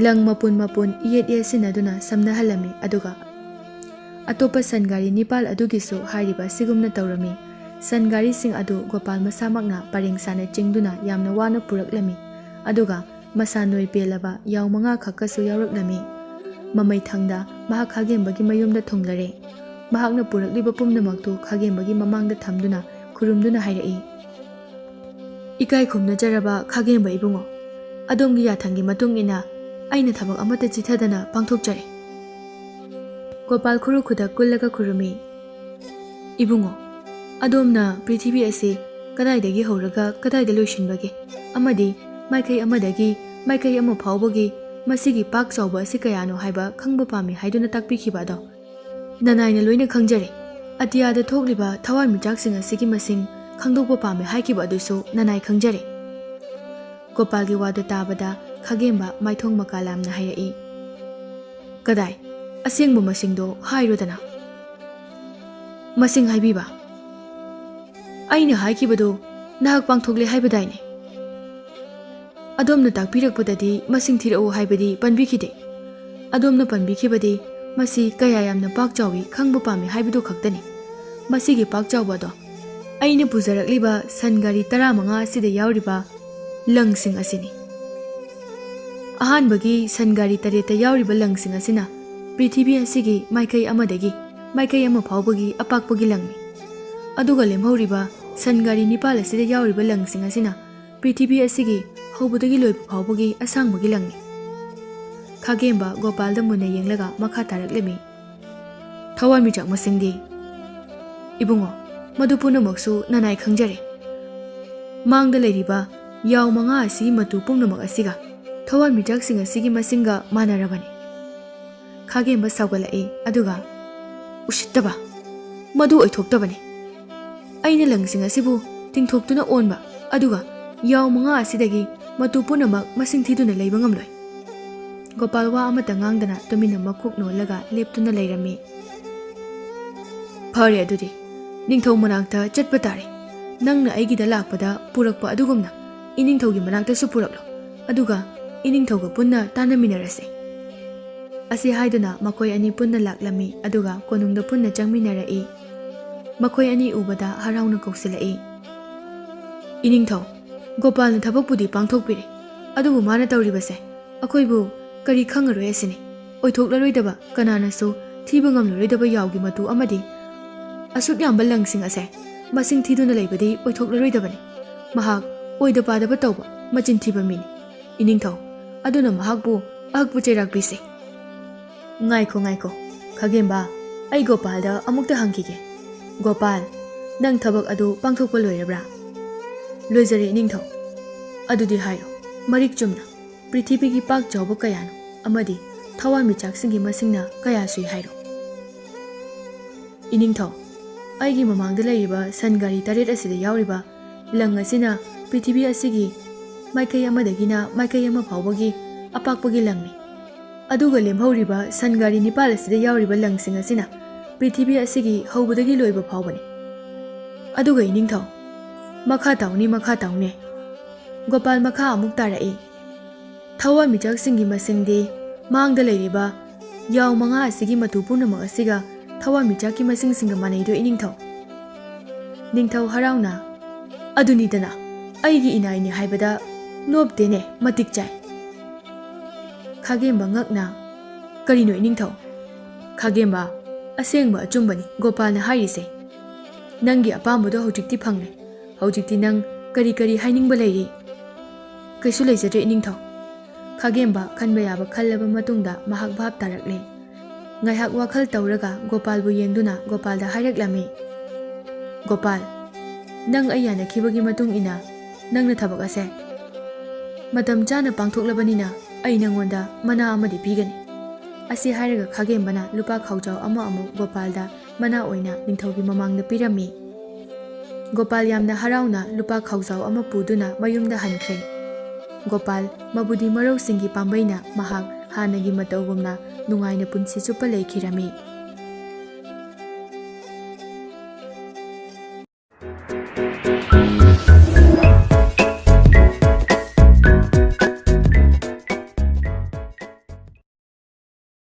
ꯂꯪ ꯃꯄꯨꯟ ꯃꯄꯨꯟ ꯏꯌꯦꯠ ꯌꯦꯠꯁꯤꯟꯅꯗꯨꯅ ꯁꯝꯅꯍꯜꯂꯝꯃꯤ, ꯑꯗꯨꯒ ꯑꯇꯣꯞꯄ ꯁꯟ ꯒꯥꯔꯤ ꯅꯤꯄꯥꯜ ꯑꯗꯨꯒꯤꯁꯨ ꯍꯥꯏꯔꯤꯕ ꯑꯁꯤꯒꯨꯝꯅ ꯇꯧꯔꯝꯃꯤ꯫ ꯁꯟ ꯒꯥꯔꯤꯁꯤꯡ ꯑꯗꯨ ꯒꯣꯄꯥꯜ ꯃꯁꯥꯃꯛꯅ ꯄꯔꯦꯡ ꯁꯥꯅ ꯆꯤꯡꯗꯨꯅ ꯌꯥꯝꯅ ꯋꯥꯅ ꯄꯨꯔꯛꯂꯝꯃꯤ, ꯑꯗꯨꯒ ꯃꯁꯥ ꯅꯣꯏ ꯄꯦꯜꯂꯕ ꯌꯥꯎ ꯃꯉꯥ ꯈꯛꯀꯁꯨ ꯌꯥꯎꯔꯛꯂꯝꯃꯤ꯫ ꯃꯃꯩꯊꯪꯗ ꯃꯍꯥꯛ ꯈꯥꯒꯦꯝꯕꯒꯤ ꯃꯌꯨꯝꯗ ꯊꯨꯡꯂꯔꯦ꯫ ꯃꯍꯥꯛꯅ ꯄꯨꯔꯛꯂꯤꯕ ꯄꯨꯝꯅꯃꯛꯇꯨ ꯈꯥꯒꯦꯝꯕꯒꯤ ꯃꯃꯥꯡꯗ ꯊꯝꯗꯨꯅ ꯈꯨꯔꯨꯝꯗꯨꯅ ꯍꯥꯏꯔꯛꯏ, "ꯏꯀꯥꯏ ꯈꯨꯝꯅꯖꯔꯕ ꯈꯥꯒꯦꯝꯕ ꯏꯕꯨꯡꯉꯣ, ꯑꯗꯣꯝꯒꯤ ꯌꯥꯊꯪꯒꯤ ꯃꯇꯨꯡ ꯏꯟꯅ ꯑꯩꯅ ꯊꯕꯛ ꯑꯃꯠꯇ ꯆꯤꯊꯗꯅ ꯄꯥꯡꯊꯣꯛꯆꯔꯦ꯫" ꯒꯣꯄꯥꯜ ꯈꯨꯔꯨ ꯈꯨꯗꯛ ꯀꯨꯜꯂꯒ ꯈꯨꯔꯨꯝꯃꯤ, "ꯏꯕꯨꯡꯉꯣ, ꯑꯗꯣꯝꯅ ꯄ꯭ꯔꯤꯊꯤꯕꯤ ꯑꯁꯤ ꯀꯗꯥꯏꯗꯒꯤ ꯍꯧꯔꯒ ꯀꯗꯥꯏꯗ ꯂꯣꯏꯁꯤꯟꯕꯒꯦ, ꯑꯃꯗꯤ ꯃꯥꯏꯀꯩ ꯑꯃꯗꯒꯤ ꯃꯥꯏꯀꯩ ꯑꯃ ꯐꯥꯎꯕꯒꯤ ꯃꯁꯤꯒꯤ ꯄꯥꯛ ꯆꯥꯎꯕ ꯑꯁꯤ ꯀꯌꯥꯅꯣ ꯍꯥꯏꯕ ꯈꯪꯕ ꯄꯥꯝꯃꯤ ꯍꯥꯏꯗꯨꯅ ꯇꯥꯛꯄꯤꯈꯤꯕ ꯑꯗꯣ ꯅꯅꯥꯏꯅ ꯂꯣꯏꯅ ꯈꯪꯖꯔꯦ꯫ ꯑꯇꯤꯌꯥꯗ ꯊꯣꯛꯂꯤꯕ ꯊꯋꯥꯟꯃꯤꯆꯥꯛꯁꯤꯡ ꯑꯁꯤꯒꯤ ꯃꯁꯤꯡ ꯈꯪꯗꯣꯛꯄ ꯄꯥꯝꯃꯤ ꯍꯥꯏꯈꯤꯕ ꯑꯗꯨꯁꯨ ꯅꯅꯥꯏ ꯈꯪꯖꯔꯦ꯫" ꯒꯣꯄꯥꯜꯒꯤ ꯋꯥꯗꯨ ꯇꯥꯕꯗ ꯈꯥꯒꯦꯝꯕ ꯃꯥꯏꯊꯣꯡ ꯃꯀꯥ ꯂꯥꯝꯅ ꯍꯥꯏꯔꯛꯏ, "ꯀꯗꯥꯏ? ꯑꯁꯦꯡꯕ ꯃꯁꯤꯡꯗꯣ ꯍꯥꯏꯔꯣꯗꯅ꯫" "ꯃꯁꯤꯡ ꯍꯥꯏꯕꯤꯕ? ꯑꯩꯅ ꯍꯥꯏꯈꯤꯕꯗꯨ ꯅꯍꯥꯛ ꯄꯥꯡꯊꯣꯛꯂꯦ ꯍꯥꯏꯕꯗꯥꯏꯅꯦ? ꯑꯗꯣꯝꯅ ꯇꯥꯛꯄꯤꯔꯛꯄꯗꯗꯤ ꯃꯁꯤꯡ ꯊꯤꯔꯛꯎ ꯍꯥꯏꯕꯗꯤ ꯄꯟꯕꯤꯈꯤꯗꯦ꯫ ꯑꯗꯣꯝꯅ ꯄꯟꯕꯤꯈꯤꯕꯗꯤ ꯃꯁꯤ ꯀꯌꯥ ꯌꯥꯝꯅ ꯄꯥꯛ ꯆꯥꯎꯏ ꯈꯪꯕ ꯄꯥꯝꯃꯤ ꯍꯥꯏꯕꯗꯨ ꯈꯛꯇꯅꯤ꯫ ꯃꯁꯤꯒꯤ ꯄꯥꯛ ꯆꯥꯎꯕ ꯑꯗꯣ ꯑꯩꯅ ꯄꯨꯖꯔꯛꯂꯤꯕ ꯁꯟ ꯒꯥꯔꯤ ꯇꯔꯥꯃꯉꯥ ꯑꯁꯤꯗ ꯌꯥꯎꯔꯤꯕ ꯂꯪꯁꯤꯡ ꯑꯁꯤꯅꯤ꯫" ꯑꯍꯥꯟꯕꯒꯤ ꯁꯟ ꯒꯥꯔꯤ ꯇꯔꯦꯠꯇ ꯌꯥꯎꯔꯤꯕ ꯂꯪꯁꯤꯡ ꯑꯁꯤꯅ ꯄ꯭ꯔꯤꯊꯤꯕꯤ ꯑꯁꯤꯒꯤ ꯃꯥꯏꯀꯩ ꯑꯃꯗꯒꯤ ꯃꯥꯏꯀꯩ ꯑꯃ ꯐꯥꯎꯕꯒꯤ ꯑꯄꯥꯛꯄꯒꯤ ꯂꯪꯅꯤ꯫ ꯑꯗꯨꯒ ꯂꯦꯝꯍꯧꯔꯤꯕ ꯁꯟ ꯒꯥꯔꯤ ꯅꯤꯄꯥꯜ ꯑꯁꯤꯗ ꯌꯥꯎꯔꯤꯕ ꯂꯪꯁꯤꯡ ꯑꯁꯤꯅ ꯄ꯭ꯔꯤꯊꯤꯕꯤ ꯑꯁꯤꯒꯤ ꯍꯧꯕꯗꯒꯤ ꯂꯣꯏꯕ ꯐꯥꯎꯕꯒꯤ ꯑꯁꯥꯡꯕꯒꯤ ꯂꯪꯅꯤ꯫ ꯈꯥꯒꯦꯝꯕ ꯒꯣꯄꯥꯜꯗ ꯃꯨꯟꯅ ꯌꯦꯡꯂꯒ ꯃꯈꯥ ꯇꯥꯔꯛꯂꯝꯃꯤ, "ꯊꯋꯥꯟꯃꯤꯆꯥꯛ ꯃꯁꯤꯡꯗꯤ?" "ꯏꯕꯨꯡꯉꯣ, ꯃꯗꯨ ꯄꯨꯝꯅꯃꯛꯁꯨ ꯅꯅꯥꯏ ꯈꯪꯖꯔꯦ꯫ ꯃꯥꯡꯗ ꯂꯩꯔꯤꯕ ꯌꯥꯎ ꯃꯉꯥ ꯑꯁꯤꯒꯤ ꯃꯇꯨ ꯄꯨꯝꯅꯃꯛ ꯑꯁꯤꯒ ꯊꯋꯥꯟꯃꯤꯆꯥꯛꯁꯤꯡ ꯑꯁꯤꯒꯤ ꯃꯁꯤꯡꯒ ꯃꯥꯟꯅꯔꯕꯅꯤ꯫" ꯈꯥꯒꯦꯝꯕ ꯁꯥꯎꯒꯠꯂꯛꯏ, ꯑꯗꯨꯒ, "ꯎꯁꯤꯠꯇꯕ! ꯃꯗꯨ ꯑꯣꯏꯊꯣꯛꯇꯕꯅꯤ꯫ ꯑꯩꯅ ꯂꯪꯁꯤꯡ ꯑꯁꯤꯕꯨ ꯇꯤꯡꯊꯣꯛꯇꯨꯅ ꯑꯣꯟꯕ, ꯑꯗꯨꯒ ꯌꯥꯎ ꯃꯉꯥ ꯑꯁꯤꯗꯒꯤ ꯃꯇꯨ ꯄꯨꯝꯅꯃꯛ ꯃꯁꯤꯡ ꯊꯤꯗꯨꯅ ꯂꯩꯕ ꯉꯝꯂꯣꯏ꯫" ꯒꯣꯄꯥꯜ ꯋꯥ ꯑꯃꯠꯇ ꯉꯥꯡꯗꯅ ꯇꯨꯃꯤꯟꯅ ꯃꯈꯨꯛ ꯅꯣꯜꯂꯒ ꯂꯦꯞꯇꯨꯅ ꯂꯩꯔꯝꯃꯤ꯫ "ꯐꯔꯦ, ꯑꯗꯨꯗꯤ ꯅꯤꯡꯊꯧ ꯃꯅꯥꯛꯇ ꯆꯠꯄ ꯇꯥꯔꯦ꯫ ꯅꯪꯅ ꯑꯩꯒꯤꯗ ꯂꯥꯛꯄꯗ ꯄꯨꯔꯛꯄ ꯑꯗꯨꯒꯨꯝꯅ ꯏꯅꯤꯡꯊꯧꯒꯤ ꯃꯅꯥꯛꯇꯁꯨ ꯄꯨꯔꯛꯂꯣ, ꯑꯗꯨꯒ ꯏꯅꯤꯡꯊꯧꯒ ꯄꯨꯟꯅ ꯇꯥꯟꯅꯃꯤꯟꯅꯔꯁꯦ"꯫ ꯑꯁꯤ ꯍꯥꯏꯗꯨꯅ ꯃꯈꯣꯏ ꯑꯅꯤ ꯄꯨꯟꯅ ꯂꯥꯛꯂꯝꯃꯤ, ꯑꯗꯨꯒ ꯀꯣꯅꯨꯡꯗ ꯄꯨꯟꯅ ꯆꯪꯃꯤꯟꯅꯔꯛꯏ꯫ ꯃꯈꯣꯏ ꯑꯅꯤ ꯎꯕꯗ ꯍꯔꯥꯎꯅ ꯀꯧꯁꯤꯜꯂꯛꯏ꯫ "ꯏꯅꯤꯡꯊꯧ, ꯒꯣꯄꯥꯜꯅ ꯊꯕꯛꯄꯨꯗꯤ ꯄꯥꯡꯊꯣꯛꯄꯤꯔꯦ, ꯑꯗꯨꯕꯨ ꯃꯥꯅ ꯇꯧꯔꯤꯕꯁꯦ ꯑꯩꯈꯣꯏꯕꯨ ꯀꯔꯤ ꯈꯪꯉꯔꯣꯏ ꯑꯁꯤꯅꯤ꯫ ꯑꯣꯏꯊꯣꯛꯂꯔꯣꯏꯗꯕ, ꯀꯅꯥꯅꯁꯨ ꯊꯤꯕ ꯉꯝꯂꯔꯣꯏꯗꯕ ꯌꯥꯎꯒꯤ ꯃꯇꯨ ꯑꯃꯗꯤ ꯑꯁꯨꯛ ꯌꯥꯝꯕ ꯂꯪꯁꯤꯡ ꯑꯁꯦ ꯃꯁꯤꯡ ꯊꯤꯗꯨꯅ ꯂꯩꯕꯗꯤ ꯑꯣꯏꯊꯣꯛꯂꯔꯣꯏꯗꯕꯅꯤ꯫ ꯃꯍꯥꯛ ꯑꯣꯏꯗ ꯄꯥꯗꯕ ꯇꯧꯕ ꯃꯆꯤꯟ ꯊꯤꯕ ꯃꯤꯅꯤ꯫ ꯏꯅꯤꯡꯊꯧ, ꯑꯗꯨꯅ ꯃꯍꯥꯛꯄꯨ ꯑꯍꯛꯄ ꯆꯩꯔꯥꯛ ꯄꯤꯁꯤ"꯫ "ꯉꯥꯏꯈꯣ, ꯉꯥꯏꯈꯣ, ꯈꯥꯒꯦꯝꯕ, ꯑꯩ ꯒꯣꯄꯥꯜꯗ ꯑꯃꯨꯛꯇ ꯍꯪꯈꯤꯒꯦ꯫ ꯒꯣꯄꯥꯜ, ꯅꯪ ꯊꯕꯛ ꯑꯗꯨ ꯄꯥꯡꯊꯣꯛꯄ ꯂꯣꯏꯔꯕ꯭ꯔꯥ?" "ꯂꯣꯏꯖꯔꯦ, ꯏꯅꯤꯡꯊꯧ"꯫ "ꯑꯗꯨꯗꯤ ꯍꯥꯏꯔꯣ, ꯃꯔꯤꯛ ꯆꯨꯝꯅ ꯄ꯭ꯔꯤꯊꯤꯕꯤꯒꯤ ꯄꯥꯛ ꯆꯥꯎꯕ ꯀꯌꯥꯅꯣ ꯑꯃꯗꯤ ꯊꯋꯥꯟꯃꯤꯆꯥꯛꯁꯤꯡꯒꯤ ꯃꯁꯤꯡꯅ ꯀꯌꯥ ꯁꯨꯏ ꯍꯥꯏꯔꯣ"꯫ "ꯏꯅꯤꯡꯊꯧ, ꯑꯩꯒꯤ ꯃꯃꯥꯡꯗ ꯂꯩꯔꯤꯕ ꯁꯟ ꯒꯥꯔꯤ ꯇꯔꯦꯠ ꯑꯁꯤꯗ ꯌꯥꯎꯔꯤꯕ ꯂꯪ ꯑꯁꯤꯅ ꯄ꯭ꯔꯤꯊꯤꯕꯤ ꯑꯁꯤꯒꯤ ꯃꯥꯏꯀꯩ ꯑꯃꯗꯒꯤꯅ ꯃꯥꯏꯀꯩ ꯑꯃ ꯐꯥꯎꯕꯒꯤ ꯑꯄꯥꯛꯄꯒꯤ ꯂꯪꯅꯤ꯫ ꯑꯗꯨꯒ ꯂꯦꯝꯍꯧꯔꯤꯕ ꯁꯟ ꯒꯥꯔꯤ ꯅꯤꯄꯥꯜ ꯑꯁꯤꯗ ꯌꯥꯎꯔꯤꯕ ꯂꯪꯁꯤꯡ ꯑꯁꯤꯅ ꯄ꯭ꯔꯤꯊꯤꯕꯤ ꯑꯁꯤꯒꯤ ꯍꯧꯕꯗꯒꯤ ꯂꯣꯏꯕ ꯐꯥꯎꯕꯅꯤ꯫ ꯑꯗꯨꯒ ꯏꯅꯤꯡꯊꯧ, ꯃꯈꯥ ꯇꯥꯎꯅꯤ, ꯃꯈꯥ ꯇꯥꯎꯅꯤ"꯫ ꯒꯣꯄꯥꯜ ꯃꯈꯥ ꯑꯃꯨꯛ ꯇꯥꯔꯛꯏ꯫ "ꯊꯋꯥꯟꯃꯤꯆꯥꯛꯁꯤꯡꯒꯤ ꯃꯁꯤꯡꯗꯤ ꯃꯥꯡꯗ ꯂꯩꯔꯤꯕ ꯌꯥꯎ ꯃꯉꯥ ꯑꯁꯤꯒꯤ ꯃꯇꯨ ꯄꯨꯝꯅꯃꯛ ꯑꯁꯤꯒ ꯊꯋꯥꯟꯃꯤꯆꯥꯛꯀꯤ ꯃꯁꯤꯡꯁꯤꯡꯒ ꯃꯥꯟꯅꯩꯗꯣ, ꯏꯅꯤꯡꯊꯧ"꯫ ꯅꯤꯡꯊꯧ ꯍꯔꯥꯎꯅ, "ꯑꯗꯨꯅꯤꯗꯅ, ꯑꯩꯒꯤ ꯏꯅꯥꯏꯅꯤ ꯍꯥꯏꯕꯗ ꯅꯣꯞꯇꯦꯅꯦ, ꯃꯇꯤꯛ ꯆꯥꯏ"꯫ ꯈꯥꯒꯦꯝꯕ ꯉꯛꯅ, "ꯀꯔꯤꯅꯣ, ꯏꯅꯤꯡꯊꯧ?" ꯈꯥꯒꯦꯝꯕ, "ꯑꯁꯦꯡꯕ ꯑꯆꯨꯝꯕꯅꯤ ꯒꯣꯄꯥꯜꯅ ꯍꯥꯏꯔꯤꯁꯦ꯫ ꯅꯪꯒꯤ ꯑꯄꯥꯝꯕꯗꯣ ꯍꯧꯖꯤꯛꯇꯤ ꯐꯪꯂꯦ꯫ ꯍꯧꯖꯤꯛꯇꯤ ꯅꯪ ꯀꯔꯤ ꯀꯔꯤ ꯍꯥꯏꯅꯤꯡꯕ ꯂꯩꯔꯤ?" "ꯀꯩꯁꯨ ꯂꯩꯖꯗ꯭ꯔꯦ, ꯏꯅꯤꯡꯊꯧ"꯫ ꯈꯥꯒꯦꯝꯕ ꯈꯟꯕ ꯌꯥꯕ ꯈꯜꯂꯕ ꯃꯇꯨꯡꯗ ꯃꯍꯥꯛ ꯚꯥꯞ ꯇꯥꯔꯛꯂꯦ꯫ ꯉꯥꯏꯍꯥꯛ ꯋꯥꯈꯜ ꯇꯧꯔꯒ ꯒꯣꯄꯥꯜꯕꯨ ꯌꯦꯡꯗꯨꯅ ꯒꯣꯄꯥꯜꯗ ꯍꯥꯏꯔꯛꯂꯝꯃꯤ, "ꯒꯣꯄꯥꯜ, ꯅꯪ ꯑꯩ ꯌꯥꯅꯈꯤꯕꯒꯤ ꯃꯇꯨꯡ ꯏꯟꯅ ꯅꯪꯅ ꯊꯕꯛ ꯑꯁꯦ ꯃꯇꯝ ꯆꯥꯅ ꯄꯥꯡꯊꯣꯛꯂꯕꯅꯤꯅ ꯑꯩ ꯅꯪꯉꯣꯟꯗ ꯃꯅꯥ ꯑꯃꯗꯤ ꯄꯤꯒꯅꯤ"꯫ ꯑꯁꯤ ꯍꯥꯏꯔꯒ ꯈꯥꯒꯦꯝꯕꯅ ꯂꯨꯄꯥ ꯈꯥꯎꯖꯥꯎ ꯑꯃ ꯑꯃꯨꯛ ꯒꯣꯄꯥꯜꯗ ꯃꯅꯥ ꯑꯣꯏꯅ ꯅꯤꯡꯊꯧꯒꯤ ꯃꯃꯥꯡꯗ ꯄꯤꯔꯝꯃꯤ꯫ ꯒꯣꯄꯥꯜ ꯌꯥꯝꯅ ꯍꯔꯥꯎꯅ ꯂꯨꯄꯥ ꯈꯥꯎꯖꯥꯎ ꯑꯃ ꯄꯨꯗꯨꯅ ꯃꯌꯨꯝꯗ ꯍꯟꯈ꯭ꯔꯦ꯫ ꯒꯣꯄꯥꯜ ꯃꯕꯨꯗꯤ ꯃꯔꯧꯁꯤꯡꯒꯤ ꯄꯥꯝꯕꯩꯅ ꯃꯍꯥꯛ ꯍꯥꯟꯅꯒꯤ ꯃꯇꯧꯒꯨꯝꯅ ꯅꯨꯡꯉꯥꯏꯅ ꯄꯨꯟꯁꯤ ꯆꯨꯞꯄ ꯂꯩꯈꯤꯔꯝꯃꯤ꯫